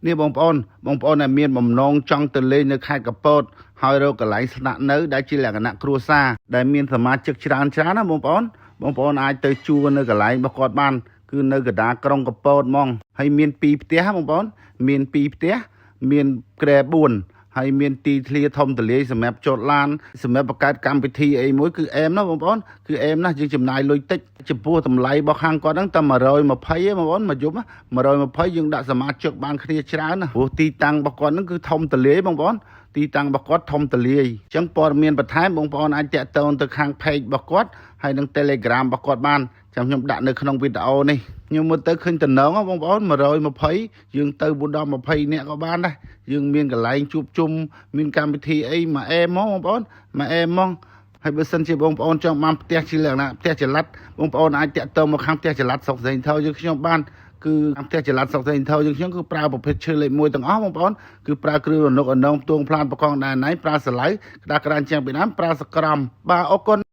នេះបងប្អូនបងប្អូនដែលមានបំណងចង់ទៅលេងនៅខេត្តកពតហើយរកកន្លែងស្នាក់នៅដែលជាលក្ខណៈគ្រួសារដែលមានសមាជិកច្រើនច្រើនណាបងប្អូនបងប្អូនអាចទៅជួលនៅកន្លែងរបស់គាត់បានគឺនៅកណ្ដាលក្រុងកពតហ្មងហើយមាន2ផ្ទះបងប្អូនមាន2ផ្ទះមានគ្រែ4ហើយមានទីធ្លាធំទូលាយសម្រាប់ចតឡានសម្រាប់បង្កើតកម្មវិធីអីមួយគឺអែមណាស់បងប្អូនគឺអែមណាស់យើងចំណាយលុយតិចចំពោះតម្លៃរបស់ខាងគាត់ហ្នឹងតែ120ឯងបងប្អូនមួយយប់120យើងដាក់សមាជិកបានគ្នាច្រើនណាព្រោះទីតាំងរបស់គាត់ហ្នឹងគឺធំទូលាយបងប្អូនទីតាំងរបស់គាត់ធំទូលាយអញ្ចឹងព័ត៌មានបន្ថែមបងប្អូនអាចតាក់ទងទៅខាង page របស់គាត់ហើយនិង Telegram របស់គាត់បានចាំខ្ញុំដាក់នៅក្នុងវីដេអូនេះខ្ញុំមើលទៅឃើញតំណងហ៎បងប្អូន120យើងទៅ4ដល់20នាក់ក៏បានដែរយើងមានកន្លែងជួបជុំមានកម្មវិធីអីមកអែមហ្មងបងប្អូនមកអែមហ្មងហើយបើសិនជាបងប្អូនចង់បានផ្ទះជាលក្ខណៈផ្ទះចល័តបងប្អូនអាចតាក់ទងមកខាងផ្ទះចល័តស្រុកសេងថោយើងខ្ញុំបានគឺខាងផ្ទះចល័តស្រុកសេងថោយើងខ្ញុំគឺប្រើប្រភេទឈើលេខ1ទាំងអស់បងប្អូនគឺប្រើគ្រឿងរនុកអនងផ្ទួងផ្លានប្រកងដែរណៃប្រើសឡៅក្តារក្រានជាងពីណាមប្រើសក្រមបាទអរគុណ។